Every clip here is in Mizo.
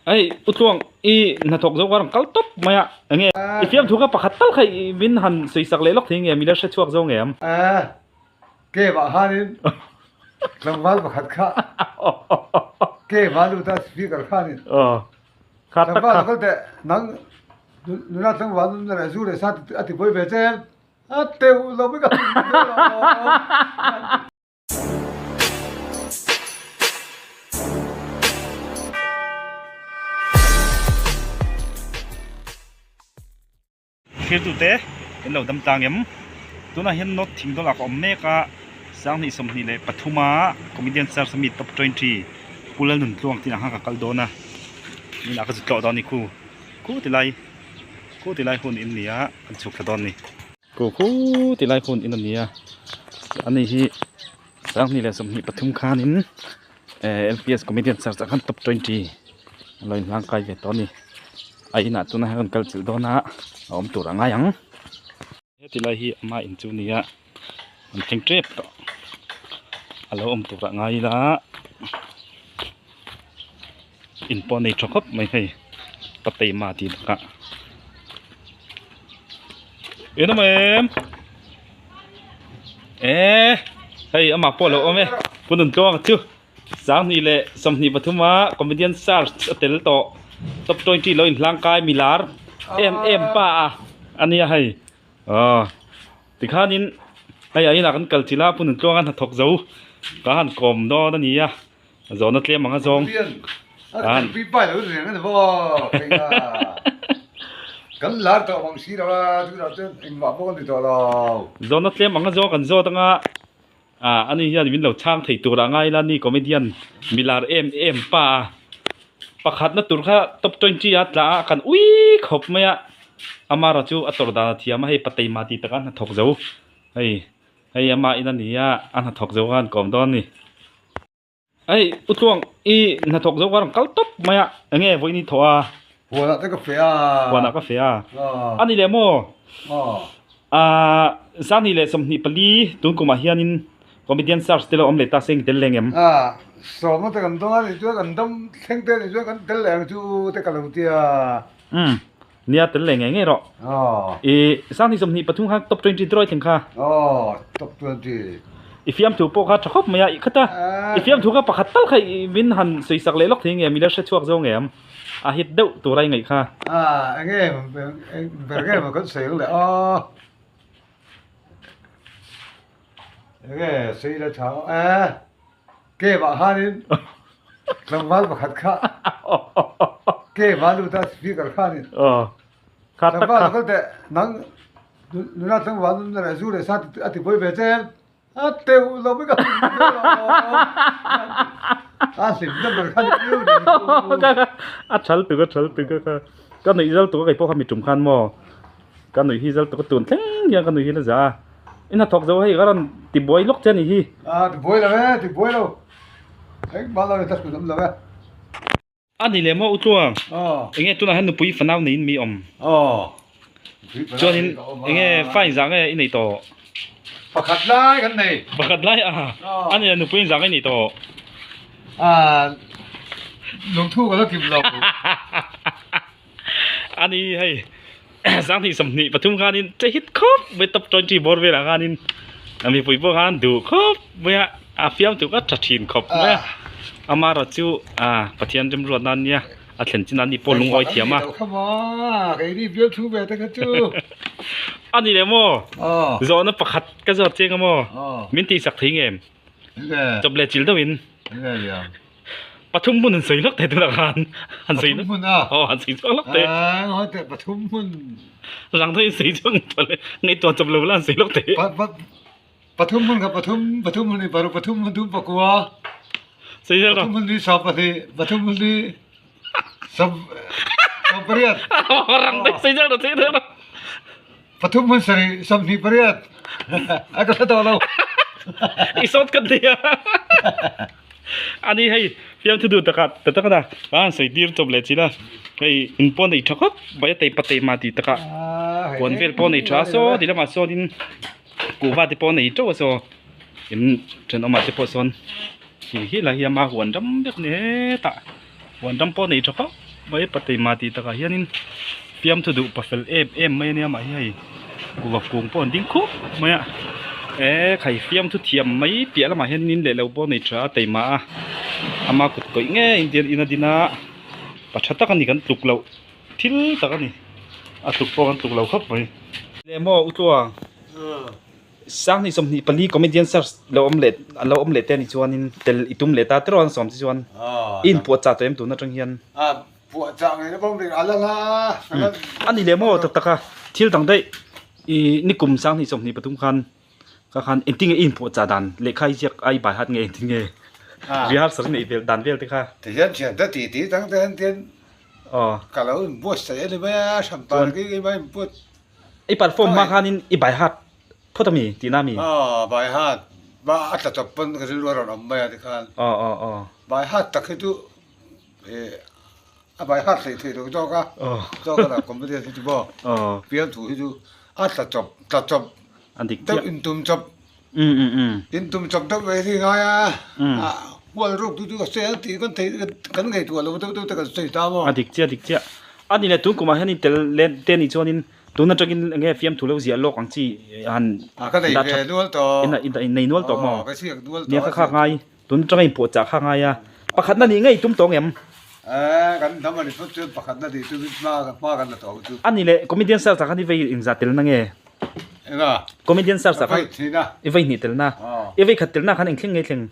Hei u Tluang i hnathawk zo ka rawn kal tawp mai a, enge i fiamthu kha pakhat tal kha i min han sawi sak leh lawk thei nge, min la hre chhuak zo nge am? Aaa cave ah khanin tlangval pakhat kha cave ah lut a speaker khanin tlangval a kal teh nang nula tlangval nula leh zu leh sa a ti buai ve che a teuh lo mai ka Thirtute in lo dam tlang em? Tunah hian North Thingdawl ah ka awm mek a, 2023 a Comedian Search ami Top 20 Pu Lalnuntluang tih ang khan ka kal dawn a, inah ka zu tlawh dawn a ni khu, khu ti lai, khu ti lai hun in ni a, kan chhuk thla dawn a ni. Khu khu ti lai hun in a ni a, ani hi 2023 khanin eh L P S Comedian Search ah khan Top 20 a lo inhlang kai ve tawh a ni. A inah tunah hian a rawn kal chilh dawn a, a awm tur a ngai ang. Heti lai hi ama in chu nia an thleng tep tawh a lo awm tur ah ngai ila in pawh a nei tha khawp mai hei pateima tih bakah in awm em eh hei amah pawh a lo awm e pu Nuntluanga chu 2023 a comedian search a tel tawh top 20 lo inhlang kai milar em em pa a ania hei aw tikhanin hei a inah kan kal chilh a pu Nuntluanga hnathawk zo ka han kawm dawn a ni a zawhna tlem ang a zawng zawhna tlem ang a zawng kan zawt anga. Ah ani hian min lo chhang thei tur a ngai la ni comedian milar em em pa a pakhat na tur kha top 20 a tla a kan ui khawp mai a amara chu a tawrh dan a thiam a hei pateima tih takah a hnathawk zo hei hei ama in a ni a a hnathawk zo khan kawm dawn a ni. Hei u Tluang i hnathawk zo ka rawn kal tawp mai a, enge vawiin i thawh a? Huanah te ka feh a. Huanah ka feh a. A ni leh maw? Aaa 2024 tun kumah hianin comedian search te lo awm leh ta se eng tel leng em? Aa sawmna te kan dawng a nih chuan kan dam thleng te nih chuan kan tel leh ang chu te ka lo tia. Umm nia tel leh ngei ngei rawh. I 2023 kha top 20 draw i thleng kha. Aw top 20. I fiamthu pawh kha tha khawp mai a, i khata i fiamthu kha pakhat tal kha i min han sawi sak leh lawk thei nge, min la hre chhuak zo nge am? A hit deuh tur a i ngaih kha. A enge ber nge maw kan sawi ang le aw. Enge sawi la tha e cave ah khanin tlangval pakhat kha cave ah lut a speaker khanin tlangval a kal teh nang nula tlangval nula leh zu leh sa a ti buai ve che a teuh lo mai ka a hlim na ber kha a thal tuk a thal tuk a ka nuih zal tuk a kei pawh kha mi tum khan maw. Ka nuih hi zal tuk a tun thleng hian ka nuih hi la za a, i hnathawk zo hei ka rawn ti buai lawk che a ni hi. A ti buai lo e, ti buai lo. Engmah lo e, ta hmun awm lo e. A ni leh maw U Tluang? Enge tunah hian nupui fanau neiin mi awm? Chuanin enge fine zah nge i nei tawh? Pakhat lai kan nei. Pakhat lai a? A ni leh nupui zah nge i nei tawh? A lungthu ka la kim lo. A ni hei 2023 khanin che hit khawp mai top 20 bawr velah khanin a mipui pawh khan duh khawp mai a a fiam tur kha tha thin khawp mai a amaherawh chu ah Pathian remruat nan nia a thlen chin a ni pawh lungawi thiam a a ni leh maw zawhna pakhat ka zawt chiang a maw min tihsak thei nge em chawp leh chilh deuhin. Pathum hmun an sawi lawk thei tunah khan an sawi Pathum hmun a? Aw an sawi chhuak lawk thei. Eng hawi teh pathum hmun. Rang thei an sawi chhuak tawh le ngaihtuah chawp lo la an sawi lawk thei. Pa pa pathum hmun kha pathum pathum hmun ni paruk pathum hmun thum pakua. Sawi zel rawh. Pathum hmun ni 12 pathum hmun ni sawm 18. Rang thei sawi zel rawh sawi zel rawh. Pathum hmun sarih 28 a ka hre tawh lo. I sawt ka ti a. Ani hei fiamthu duh takah ta tak a a han sawi tir chawp leh chin a. Hei in pawh nei tha khawp mai a tei patei mah tih takah puan vel pawh nei tha a saw ti lamah sawnin kuhva te pawh nei teuh a saw in thenawmah te pawh sawn hi hi lah hi ama huan ram vek a ni hetah huan ram pawh nei tha khawp. mai pateima tih takah hianin fiamthu duh pasal em em mai ania mah hi hei kuhva kung pawh an ding khup mai a eh khai fiamthu thiam mai piah lamah hian in leh lo pawh a nei tha a teima a ama kut kawih ngei in tia in a din a pa tha tak a ni kan tluk loh thil tak a ni a tluk pawh kan tluk lo khawp mai. Leh maw Utlua? Sanghnih 24 comedian search lo awm leh an lo awm leh te a nih chuanin tel i tum leh ta tiraw an sawm che chuan i inpuah chah tawh em tun atang hian? A puah chah ngei na bawm rih a la la A ni leh maw tak tak a thil dang daih i nikum sanghnih 23 khan ka khan engtin nge i inpuah chah dan lehkha i ziak a i bai hat nge engtin nge rehearsal neih vel dan vel te kha? Tihian thian te tih tih dang te hian tian ka lo inbuatsaih a ni mai a hranpa keimah inbuat I perform hma khanin i by heart phawt ami tihna ami? Aw by heart ba a tla chawp pawn ka rilru a rawn awm mai a tikhan. Aw aw aw. By heart tak hi chu eh a by heart hleih theih loh zawk a. Aw. Zawk a la comedian hi chu maw. Aw. Pian thu hi chu a tla chawp tla chawp. A dik chiah. Deuh intum chawp. Um um um. Intum chawp deuh ve hi ngai a. A hual ruk tu chu ka sawi ang tih kan theih kan ngaihtuah lo deuh deuh te kan sawi ta maw. A dik chiah a dik chiah. A ni le tun kumah hian in tel let te nih chuanin tun atangin eng nge fiamthu lo ziah lawk ang chi han A ka nei ve nual tawh. In nei nual tawh maw? Ka ziak nual tawh. Nia ka khak ngai tun atanga in puahchah kha ngai a. Pakhatna nih ngei tum tawh ang em? Eh kan dam a ni phawt chuan pakhatna nih chu hma hma kan la tawh ang chu. A ni le comedian search ah khan i vei inzah telna nge? Enga? Comedian search ah khan I vei thin a. I vei hnih telna. I vei khat telna khan engthleng nge thleng?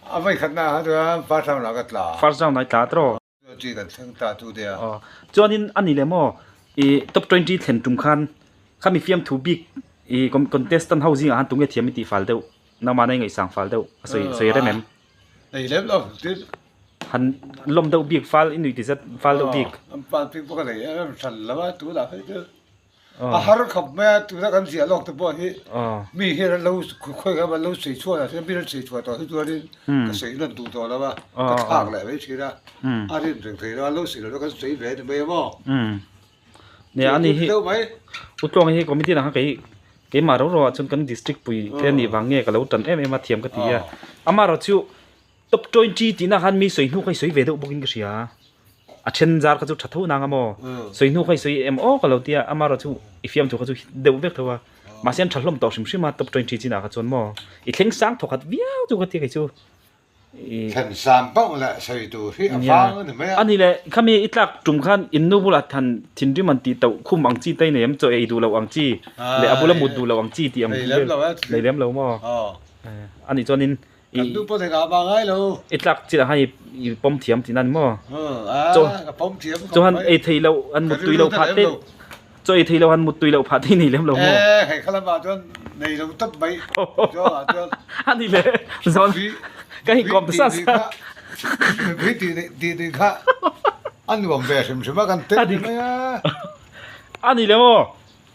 A vei khatna ah khan chuan first round ah ka tla. First round ah i tla tawh. Chi kan thleng ta chu nia. Aw. Chuanin a ni leh maw i top 20 thlen tum khan khami fiamthu bik i contestant ho zingah khan tunge thiam i tih fal deuh nangmah na i ngaihsang fal deuh a sawi sawi rem em? Nei lem lo tin. Han lawm deuh bik fal i nui ti zat fal deuh bik. An fal bik pawh ka nei em hran lo a tunah phei chu A har khawp mai a, tuna kan ziah lawk te pawh hi mi hian an lo khawi kha an lo sawi chhuah lah hian mi an sawi chhuah tawh hi chuanin ka sawi nawn duh tawh lo a, ka thlak leh mai thin a, a rin reng thei lo a, an lo sawi lo kan sawi ve a ni mai a maw? Nia ani hi Utluang hi committee lah khan kei keimah ro ro ah chuan kan district pui te anih vang nge ka lo tan em em a thiam ka ti a, amaherawh chu Top 20 tihna khan mi sawi hnu kha i sawi ve deuh bawkin ka hria. A then zar kha chu tha tho nang a maw? Sawi hnu kha i sawi em aw ka lo tia, amaherawh chu i fiamthu kha chu hit deuh vek tho a. Mahse an tha hlawm tawh hrim hrim a top 20 chinah kha chuan maw? I thleng sang thawkhat viau chu ka tia kei chu. Thlen sang pauh leh sawi tur hi a vang a ni mai a. A ni le, khami i tlak tum khan in nu bulah than thinrim an tih tauh khum ang chi te i nei em? Chaw ei duh loh ang chi leh a bula mut duh loh ang chi tih ang vel nei lem lo maw? A nih chuanin Kan nu pawh engah mah ngai lo. I tlak chiah khan i pawm thiam tihna ni maw? Ka pawm thiam khawp mai. Chuan ei thei loh an muttui loh phah te chaw ei thei loh an muttui loh phah te i nei lem lo maw? E hei kha lamah chuan nei lo tawp mai. Zawngah chuan. A ni le zawn ka inkawm ta sa sa. Mipui tih tih kha a nuam ve hrim hrim a kan tel mai a. A ni le maw?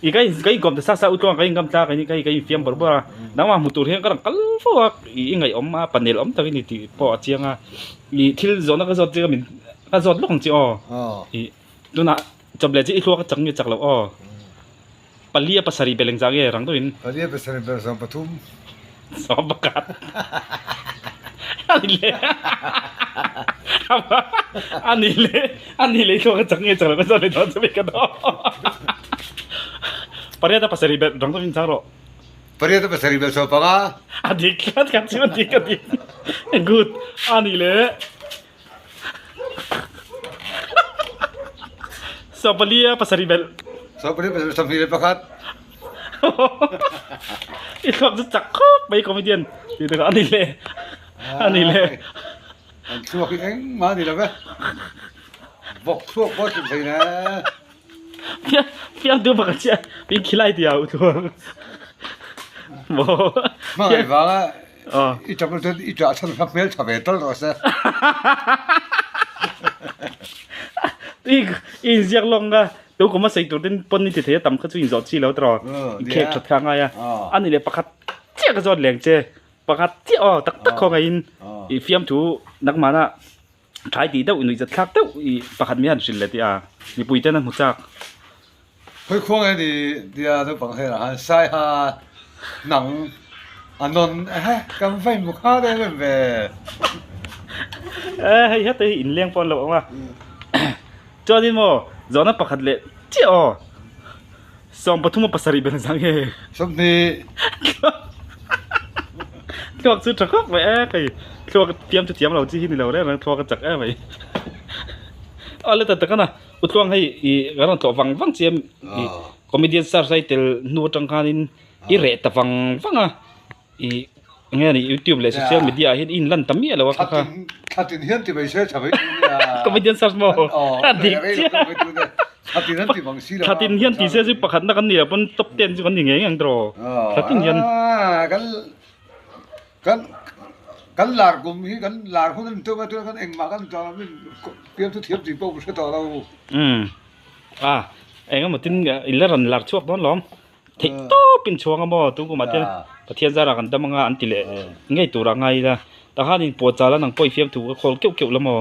I ka in ka inkawm ta sa sa utluang ka ingam tlak a ni ka ka infiam bawrh bawrh a nangmah hmu tur hian ka rawn kal fo a i i ngaihawm a panel awm tak i ni tih pawh a chiang a i thil zawhna ka zawt chiang a min ka zawt lawk ang che aw i tunah chawp leh che i thluak a chak nge chak loh aw pali a pasarih belh engzah nge rang deuhin pali a pasarih belh 13 11 a ni leh a ni leh a ni leh i thluak a chak nge chak loh ka zawt leh dawn chu ka dawn. Pariat a pasarih belh rang deuhin chang rawh. Pariat a pasarih belh 15. A dik tlat kan chu a dik a dik. Good. A ni leh. 14 a pasarih belh. 14 pasarih 21. I thluak chu chak khawp mai comedian ti takah a ni leh. A ni leh. An thluak hi engmah a ni lo ve. Vawk thluak pawh a tluk thei ne. Fiang tu pakhat chiah min khilai tia u tluang. Maw. Hmangaih vanga i ṭap chuan i ṭah chhan kha hmel ṭha ve tal rawh se. I inziak lawk nga tu kum a sei tur ten pawn i ti thei a tam kha chu inzawh chi lo tiraw. I khek ṭhat kha a ngai a. A ni leh pakhat chiah ka zawt leng che. Pakhat chiah aw tak tak khawngaihin i fiamthu nangmahna Thai tih deuh nuih zat thlak deuh i pakhat mi han hrilh leh tih a mipui ten an hmu chak. Hawi khuang e ni tia naupang hnenah khan Saiha nang a nawn ehe kan va inhmu khat em em ve. E hei heta hi inleng pawh an lo awm a. Chuanin maw zawhna pakhat leh chiah aw. 33 a pasarih bel zang nge. 20. Thluak chu tha khawp mai e kei thluak fiam chu thiam lo chi hi ni lo reng reng thluak a chak em mai. Aw le tak tak a na u tluang hei i kan rawn tlawh vang vang chiam i comedian star sai tel hnu atang khanin i reh ta vang vang a i enge ni youtube leh social media ah hian i inlan ta miah lo a kha kha. Thlatin hian ti mai se tha mai tur nia. Comedian search maw? A dik chiah. Thlatin an ti bang si lo a. Thlatin hian ti se chu pakhatna kan ni lo pawn top ten chu kan ni ngei ngei ang tiraw. Thlatin hian. Kan kan kan lar kum hi kan lar hun a ni tawh mai tuna kan engmah kan tawh lo min pian chu thiam tih pawh ka hre tawh lo. Umm a engemaw tin i la rawn lar chhuak dawn lawm. Theih tawp in chhuang a maw tu kumah te Pathian zara kan dam anga an ti leh ngei tur a ngai ila takhan in pawh chal a nang pawh i fiamthu ka khawl keuh keuh la maw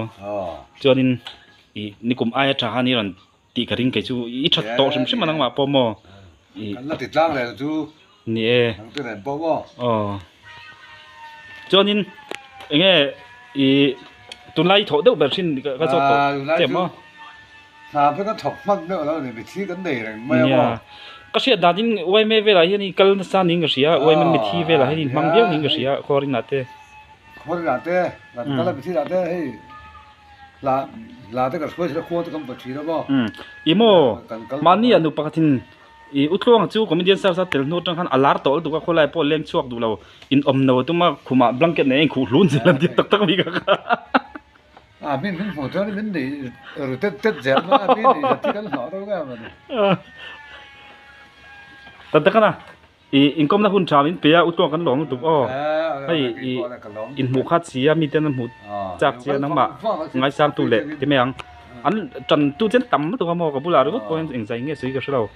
chuanin i nikum aia tha khan i rawn tih ka ring kei chu i that tawh hrim hrim a nangmah pawh maw i kan la ti tlang leh chu ni e nang te nen pawh maw aw chuanin enge i tunlai thawh deuh ber thin ka zawt tawh che maw. Hna pawh ka thawk hman deuh lo ni, mithi kan nei reng mai a maw? Nia, ka hriat danin YMA velah hian i kal nasa niin ka hria, YMA mithi velah hian in hmang viau niin ka hria, Khawrinah te. Khawrinah te, kan kal a mithi lah te hei hla hla te kan hruai thin a, khua te kan va thin a maw? I maw, mahni ah nu pakhatin i Utluanga chu comedian search a tel hnu atang khan a lar tawh lutuk a, khawlai pawh leng chhuak duh lo, in awm no a tum a, khumah blanket nen a inkhuh hlun zel an ti tak tak mai ka kha. A min min hmuh chuan min nei ru tet tet zel mai a, mi nei zat hi kan hlauh deuh nge mawni. Tan tak ana i inkawmna hun tha min pe a, utuang kan lawm lutuk aw. Hei i inhmuh khat si a, miten an hmuh chak chi a nangmah ngaisang tu leh ti mai ang. An tan tu chen tam lutuk a maw ka bulah ringawt pawhin engzai nge sawi ka hre lo.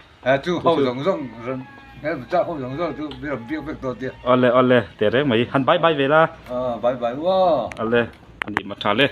Chu ho zawng zawng rawn hmel chak ho zawng zawng chu mi rawn biak vek dawn tia. Awle awle teh reng mai han bye bye ve la. Bye bye uaw. Awle a nih ma tha le.